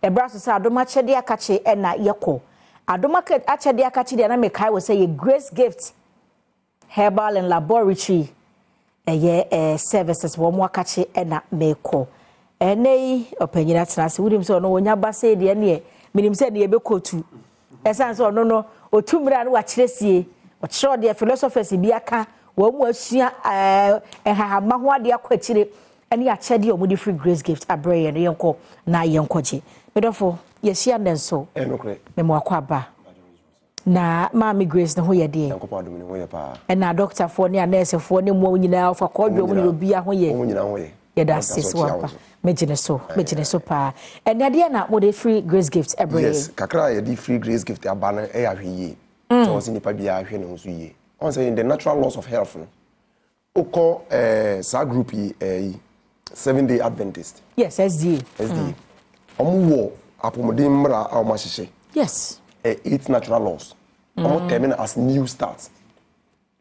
Ɛberɛ aso sɛ adom akyɛdeɛ akakye na yɛkɔ. Adom akyɛdeɛ akakye deɛ na mekae wɔ sɛ yɛ Grace Gift Herbal and Laboratory ɛyɛ eh, services wɔn akakye na mekɔ. Ɛnɛ yi ɔpanyin atena ase wonim sɛ ɔno wɔnya ba sɛ deɛ neɛ menim sɛ neɛ ɛbɛkɔtu. Ɛsiane sɛ ɔno no ɔtu mmerɛ a na wakyerɛ sie ɔkyerɛ deɛ philosophers bi aka wɔn mu asua ɛɛ nhahamma ho adeɛ akɔ akyire ne akyɛdeɛ a wɔde firi Grace Gift abrɛ yɛn no, yɛnkɔ na yɛnkɔgye. Me dɔfo, yɛahyia nnɛ nso. Ɛnokorɛ. Mema wakɔ aba. Na Maame Grace ne ho yɛ deɛ? Nyankopɔn adom ne ho yɛ paa. Ɛna adɔktafoɔ ne anɛɛsefoɔ ne mmoa nyinaa ɔfa kɔɔdwoɔ mu nyinaa obiara ho yɛ? Wɔn nyinaa ho yɛ. Yɛda ase sɛ waba. Megye ne so, megye ne so paa. Ɛnɛ deɛ na mode firi Grace Gift ɛbrɛ yɛn? Yes, kakra a yɛde firi Grace Gift aba no yɛ ahwɛyie. Sɛ wɔn sɛ nipa biara hwɛ ne ho so yie. Wɔn sɛ in the natural laws of health no, Wokɔ eh, saa group yi eh, yi Seven Day Adventist. Yes, SDA. SDA. Mm. Wɔn wɔ apɔmuden mmara a wɔn ahyehyɛ. Yes. Eh, eight natural laws. Mm. Wɔn tɛm no as new start.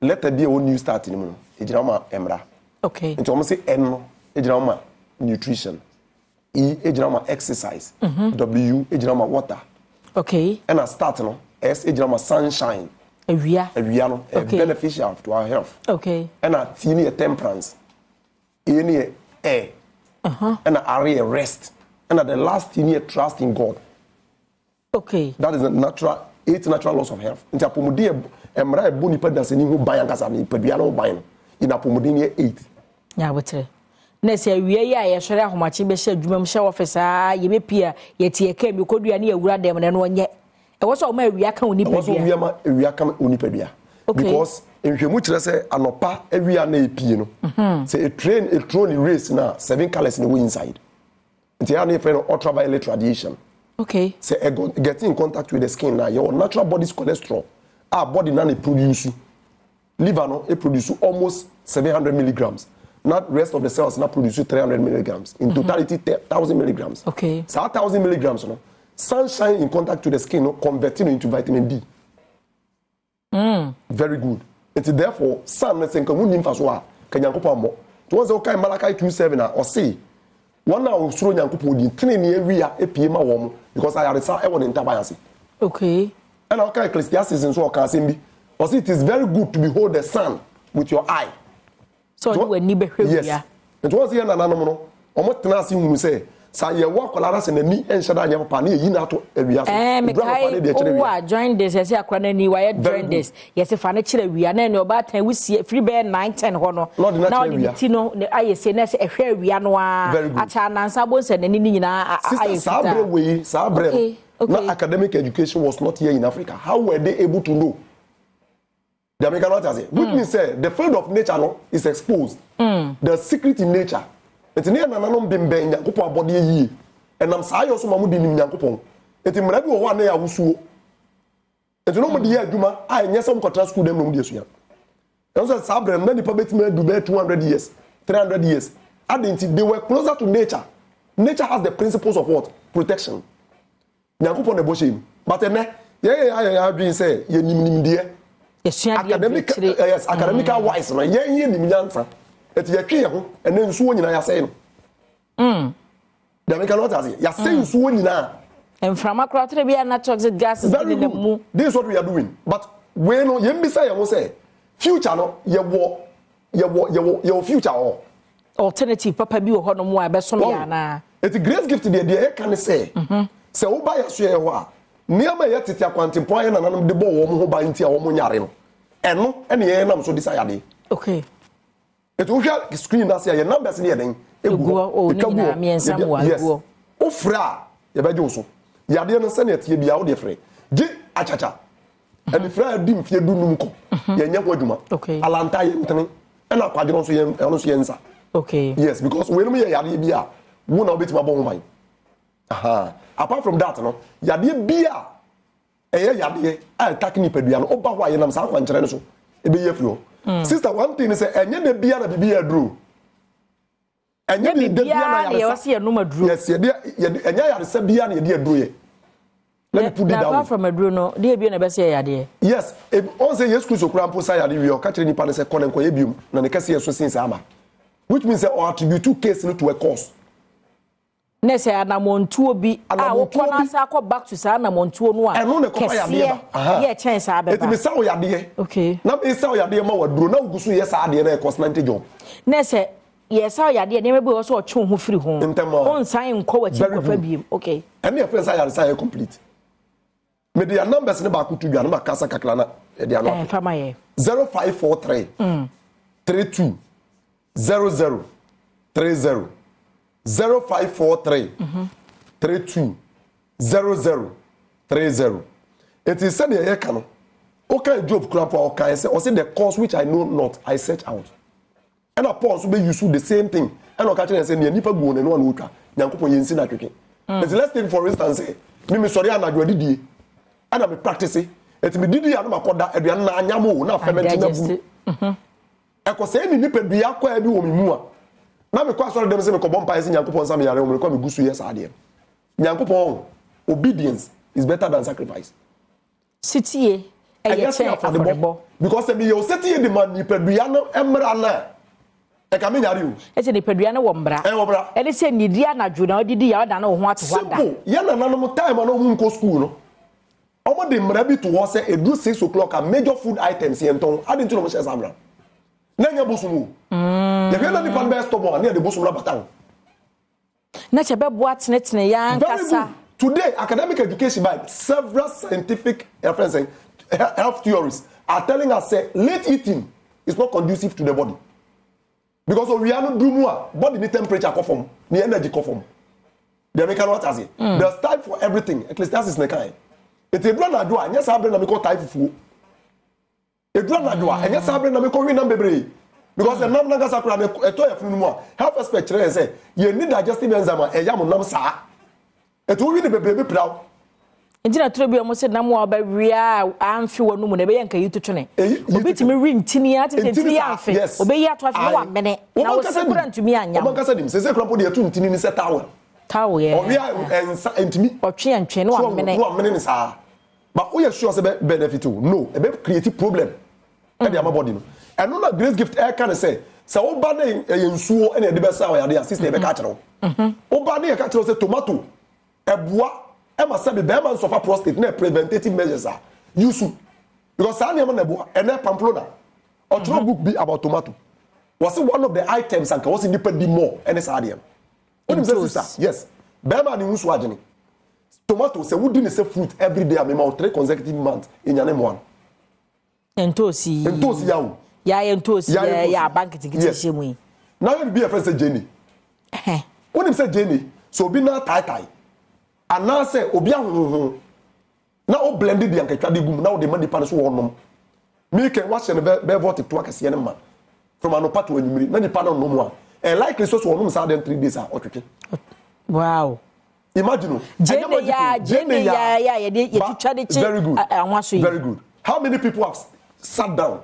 Letter bi a ɛwɔ new start no mu no, egyina wɔn ma mmara. Okay. Nti wɔn se N no egyina wɔn ma nutrition. E gyina ma exercise. W gyina ma water. Okay. Ɛna start no, S gyina ma sunshine. Awia. Awia no, ɛyɛ okay. beneficial to our health. Okay. Ɛna T no yɛ temperance. A no yɛ air. Uh-huh. Ɛna R yɛ rest. Ɛna the last T no yɛ trust in God. Okay. That is the natural eight natural laws of health. Nti apɔmuden yɛ mmara a ɛbɔ nipa dasani ho ban ankasa ne nipadua no ho ban no. In apɔmuden yɛ eight. Nyabotrɛ. Na sɛ awia yi a yɛsɔre ahomakye bɛhyɛ adwuma mu hyɛ office aa yɛbɛpie a yɛte yɛ kaa mu yɛkɔdua ne yɛwura dɛm no ɛno ɔnyɛ. Ɛwɔ sɛ ɔma awia ka wo nipadua. Ɛwɔ sɛ owia ma awia ka wo nipadua. Okay. Because nhwɛmu kyerɛ sɛ anɔpa awia na epie no. Sɛ etrain etro ne rays na seven colours na ɛwɔ inside. Nti ɛyɛ a na yɛfrɛ no ultraviolet radiation. Okay. Sɛ ɛgɔ get in contact with the skin na yɛwɔ natural body's cholesterol a body na na produce. Liver no produce almost 700 milligrams na rest of the cells na produce 300 milligrams. In totality 1000 milligrams. Okay. Saa 1000 milligrams no sunshine in contact to the skin no convert no into vitamin D. Mm. Very good. Nti therefore, sun no sɛ nka ho nni mfaso a, ka Nyankopɔn ammɔ. Nti wɔn sɛ wokae Malachi 2:7 a, ɔse wɔn a wɔsuro Nyankopɔn din, tenenee awia epie ma wɔn because ayaresa ɛwɔ ne ntaban ase. Okay. Ɛna wokae Ecclesiastes nso ɔka asɛm bi. Ɔse it is very good to behold the sun with your eye. Sɛ ɔde w'ani bɛhwɛ wia. Yes. Nti wɔn sɛ yɛn nananom no, wɔn tena ase hunu sɛ, sɛ yɛwɔ akwadaa na sɛ n'ani nhyɛ da nyɛ papa na yɛyi no ato awia so. Ɛɛ Ɛduru anɔpa ne mekae deɛ kyerɛ wowo wia. a jaundice yɛsɛ akwadaa n'ani wayɛ Very good. jaundice yɛsɛ fa no kyerɛ awia na ɛne ɔbaatan wusie firi bɛyɛ 9 10 hɔ no Na ɔde no na akyerɛ ɔde ne awia. ti no ne ayɛ sei na ɛsɛ ɛhwɛ awia no ara Very good. akyɛ anansa abɔ nsɛ n'ani no nyinaa a- a- Sister, ayɛ saa berɛ fitaa. wei, saa berɛ no, Okay, okay. na academic education was not here in Africa. How were they able to know? Deɛ meka no wate ase? Which means sɛ the field of nature no is exposed. The secret in nature. Nti ne yɛ nananom bembɛn Nyankopɔn abɔdeɛ yie. Ɛnam saa yɔ so ma wɔde nim Nyankopɔn. Nti mmara bi wɔ hɔ a na ɛyɛ awosuo. Nti na wɔde yɛ adwuma a ɛnyɛ sɛ wɔkɔtena sukuu dɛm na wɔde asua. Ɛno sɛ saa berɛ no na nipa bɛtumi adu bɛyɛ 200 years, 300 years. Adɛn nti? They were closer to nature. Nature has the principles of what? Protection. Nyankopɔn na ɛbɔ hyɛɛ mu. But ɛnɛ, yɛn yɛn ayɛ yɛn adwene sɛ yɛnim nimdeɛ. Yɛsua adeɛ Academic, akyire. eh, yes, academical wise no, yɛn yɛnim nyansa. Ɛti yɛtwe yɛn ho, ɛnɛ nsuo nyinaa yɛasɛe no. Deɛ meka no wate aseɛ, yɛasɛe nsuo nyinaa. Mframa koraa tena bi a na toxic gases bi Very nenam good. mu. This is what we are doing. But wei no, yɛn bisa yɛn ho sɛ, future no, yɛwɔ, yɛwɔ, yɛwɔ, yɛwɔ future wɔ hɔ. Alternative papa bi wɔ hɔnom a ɛbɛsom yɛ Wahu? anaa? Eti Grace Gift deɛ deɛ yɛka ne sɛ, sɛ woba yɛn asoɛeɛ hɔ a, nneɛma a ɛyɛ tete akwantempɔn a yɛn nananom de bɔɔ wɔn ho ban nti a wɔnyare no, ɛno na yɛn nam so de sa yadeɛ. Okay. Eti wohwɛ screen no ase a, yɛn numbers no yɛ dɛn? Egu Egu hɔ. hɔ. Oh, ne Etwa gu nyinaa hɔ. mmiɛnsa Yɛde, mu a, yes. egu hɔ. Wofrɛ a, yɛbɛgye wo so. Yadeɛ no sɛnea ɛteɛ biara, wode frɛ. Gye akyakya. Anifira a adi mfeɛ dunum kɔ, yɛnyɛ ho adwuma. Okay. Alanta yɛntene, ɛna akwadworɔ nso yɛn ɛno nso yɛnsa. Okay. Yes, because weinom yɛ yadeɛ bi a wo na wobɛtumi abɔ ho ban. Aha. Apart from that no, yadeɛ bi a ɛyɛ yadeɛ a ɛtake nipadua no, woba hɔ a yɛnam saa akwankyerɛ no so ɛbɛyi afiri hɔ. Sister, one thing ne sɛ ɛnyɛ da biara na biribi yɛ aduro. Ɛnyɛ Nyɛ de da biara biribiara na na yɛwɔ ayaresa. sɛ yɛnom aduro. Yes, yɛde yɛde ɛnyɛ ayaresa biara na yɛde aduro yɛ. Let me put it Na that apart way. from aduro no, deɛ bio na ɛbɛsɛ yɛ yadeɛ? Yes, ebi ɔn sɛ Yesu Kristo koraa mpo sa yare wie a, ɔka kyerɛ nipa no sɛ kɔ na nkɔyɛ biom na ne kɛseɛ so sen saa ma. Which means sɛ ɔ attribute case no to a cause. Na sɛ anamɔntuo bi a wokɔ na asa akɔ back to saa anamɔntuo no a kɛseɛ yɛ kyɛn saa bɛba. Eti mesa wo yadeɛ. Okay. Na mesa wo yadeɛ ma waduro na wogu so yɛ saa adeɛ na ɛkɔ snante job. Na sɛ yɛsa wo yadeɛ nneɛma bi wɔ sɛ ɔtwe wo ho firi ho. Ntɛm a. Ɔnsan nkɔ w'akyi nkɔfa biem. Okay. Ɛne yɛfrɛ sɛ ayaresa yɛ complete. Mede yɛ numbers ne baako to dwa na makasa kakra na yɛde ano ato. Fa ma yɛ. 0543 32 00 30 0543 32 00 30. Eti sɛdeɛ yɛka no, wokan Job kura mpo a ɔkae sɛ ɔse the cause which I know not I search out. Ɛna Paul nso bɛ use the same thing ɛna ɔka kyerɛ yɛn sɛ nea nipa gu wɔn ɛno ana otwa Nyankopɔn yɛn nsi na atwetwe. Nti let's take for instance sɛ me me sɔre anadwo adidie ɛna me practice nti me didi a na makɔ da aduane na anyam o na ferment na bu ɛkɔ sɛ ɛni nipadua kɔ ɛbi wɔ me mu a na mekɔ asɔre dɛm sɛ mekɔ bɔ mpaeɛ sɛ Nyankopɔn nsa me yare wɔn mekɔ me gu so yɛ saa adeɛ no Nyankopɔn obedience is better than sacrifice. Setie yɛ kyɛn afɔrebɔ. Because sɛ meyɛ osetie de ma nipadua no mmara no a, ɛka me nyare o. Ɛsɛ nipadua no wɔ mmara. Ɛwɔ mmara. Ɛne sɛ nidi anadwo na ɔdidi yɛ ɔda ne wo ho ato hɔ ada. Simple. Yɛn nananom time a na wɔn nkɔ school no, wɔn de mmara bi to hɔ sɛ eduru 6 o'clock a major food items yɛn tɔn. Adi nti na wɔn hyɛ saa mmara. Na ɛnyɛ bosom o. Yɛhwɛ na nipa no bɛyɛ stubborn a, ne yɛde bosom no abata ho. Na kyɛ bɛboa tenetene yɛn Very ankasa. good. Today, academic education by several scientific eh, health theories are telling us say late eating is not conducive to the body. Because owia no duru mu a body ni temperature kɔ fam, ni energy kɔ fam. Deɛ meka no wate ase. There's time for everything. Ecclesiastes ne kan. Eti eduru anadwo a, nyɛ saa bere na mekɔ tae fufuo. Eduru anadwo a, ɛnyɛ saa bere na mekɔ we nam bebree. Because ɛnam nankasa koraa no ɛtɔ yɛn funu no mu a, health expert kyerɛ yɛn sɛ yɛnni digestive enzyme a ɛyam nam saa. Eti wowe no bebree bepira wo. Nti na toro bi a wɔn sɛ nam a wɔbɛwe a amfe wɔn mu no ɛbɛyɛ nka yi to twene. Obi tumi we ntini a te sɛ ntini yɛ amfe. Obeyi ato afe na wamene. Na ɔse kora ntumi anyam. Wɔn ankasa nim. Sese kora mpo deɛ ɛto ntini ne sɛ towel. Towel yɛ. Ɔwe a ɛnsa ntumi. Ɔtwe ntwe na wamene. Na wamene ne saa. But woyɛ sure sɛ bɛ benefit o? No, ɛbɛ create problem ɛde ama body no. Ɛno na Grace Gift ɛka ne sɛ, sɛ woba ne ɛyɛ nsuo ɛna ɛde bɛsa ɔyade a, sister yɛbɛka akyerɛ wo. Woba ne yɛka kyerɛ wo sɛ tomato ɛboa ɛma sɛbi bɛrima nsɔfa prostate na preventative measures a, use because saa nneɛma na ɛboa. Ɛnɛ Pamplona ɔtwerɛ book bi about tomato. Wɔsi one of the items anka wɔsi nipa di more ɛne saa adeɛ no. Wonim sɛ sister, yes, bɛrima ne nsuo agyene. Tomato sɛ wodi ne sɛ fruit everyday a mema wo 3 consecutive months enyane mmoa no. Ntoosi. Ntoosi ya o. Yɛayɛ ntoosi yɛ yɛ aba nketenkete hyɛ mu yi. Na yɛ bibi yɛ fɛn sɛ gyeene. Wonim sɛ gyeene sɛ obi nan taetae anaasɛ obi ahohoho na o blend de ankatwa de gu mu na wode ma nipa no so wɔnom. Milk wahyɛ no bɛɛ bɛɛ toa kɛseɛ no ma from anɔpa to anwummere na nipa no nom a ɛ likely so so ɔnom saa den 3 days a ɔtwetwe. Imagine o. Gyeene ya gyeene ya ya yɛde yɛtwitwa de kye anwa so yi. Very good. How many people have sat down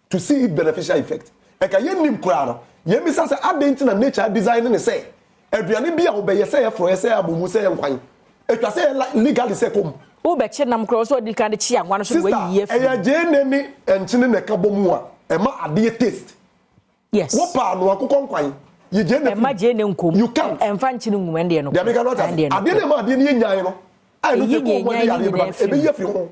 to see its beneficial effect? Ɛka yɛn nim koraa no, yɛn bisa sɛ adan ti na nature design ne sɛ aduane bi a wɔbɛyɛ sɛ yɛ forɔyɛ sɛ yɛ abomu sɛ yɛ nkwan atwa sɛ yɛ legally sɛ kɔm. Wobɛkye nam koraa sɛ ɔde kan de kye anwa no so na wayiyi afiri. Sister, ɛyɛ gyeene ne nkyene na ɛka bɔ mu a ɛma adeɛ taste. Yes. Wo paa no akokɔ nkwan. Yi gyeene firi. Ɛma gyeene nkom. You can't. Ɛnfa nkyene ngum ɛndeɛ no. Deɛ meka no ate ase. Adeɛ no ɛma adeɛ no yɛ nyan no. A ɛno te kɔn mu ɛde yadeɛ bɛba no ɛbɛyi afiri ho.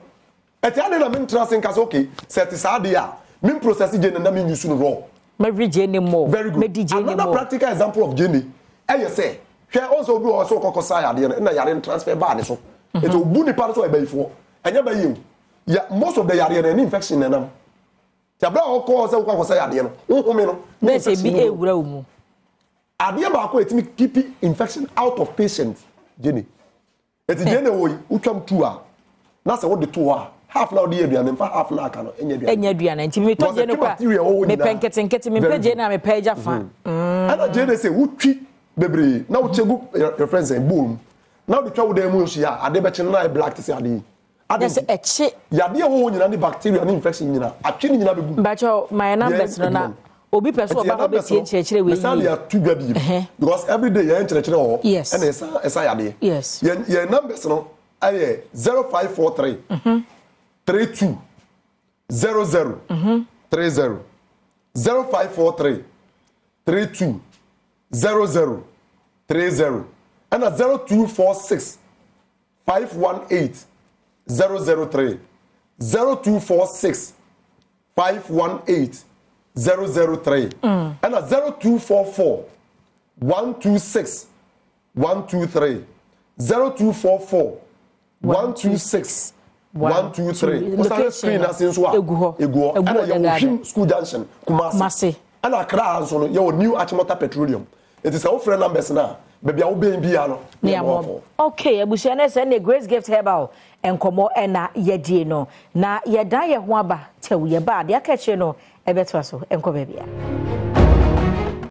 Ɛte adeɛ na mentra ase nka sɛ okay sɛ ɛte saa adeɛ a men process gyeene na men use no raw. Mɛwe gyeene more. Very good. Mɛdi gyeene more. Another practical example of gyeene ɛyɛ sɛ hwɛ ɔn sɛ obi wɔ hɔ sɛ ɔkɔkɔ saa yadeɛ no ɛna yare no transfer baa ne so. Ɛti obu nipa no sɛ ɔyɛ bayifoɔ. Ɛnyɛ bayi o. Ya most of the yareɛ no ɛne infection na ɛnam. Nti abere a ɔkɔɔ sɛ wokɔ akɔsɛ yadeɛ no, wohome no. Na sɛ ebi ewura wo mu. Adeɛ baako a etumi keep infection out of patient gyeene. Eti gyeene wɔ yi, wotwam tu a, na sɛ wode to hɔ a, half na wode yɛ aduane, mfa half na aka no nyɛ aduane. Ɛnyɛ aduane. Nti metɔ gyeene kɔ a, mepɛ nketenkete, mempɛ gyeene a mepɛ agya fa. Ɛna gyeene sɛ wotwi bebree na wokyɛ gu yɛfrɛ no sɛn bowl mu na wode twa wo dan mu hyia a, ade bɛkye no na ayɛ black te sɛ ade yi. Ade sɛ ɛkye. Yadeɛ ɛwɔ hɔ nyinaa ne bacteria ne infection nyinaa atwe ne nyinaa bɛgu mu. Mpakyɛw ma yɛn numbers no na obi pɛ sɛ ɔba hɔ bɛtie nkyerɛkyerɛ wei yie. Mesan de ato dwa bio because every day yɛn nkyerɛkyerɛ wɔ hɔ. Yes. Ɛna ɛsan ɛsa yadeɛ. Yes. Yɛn yɛn numbers no ɛyɛ 0543 32 00 30 0543 32 00 30. Ɛna 0246 518 003. 0246 518 003. Ɛna 0244 126 123. 0244 126 123. Wosan screen ase nso a egu hɔ. Egu hɔ. Ɛna yɛwɔ Hwim School Junction, Kumasi. Ɛna Accra ha nso no yɛwɔ New Achimota Petroleum. Nti sɛ wofrɛ numbers no a, baabi a wobɛn biara no, ne yɛbɔ hɔ. Okay, abusua no sɛ ne Grace Gift Herbal nkɔmmɔ ɛna yɛdie no. Na yɛdan yɛn ho aba tɛw yɛba a, deɛ aka akyire no ɛbɛtoa so. Ɛnkɔ baabiara.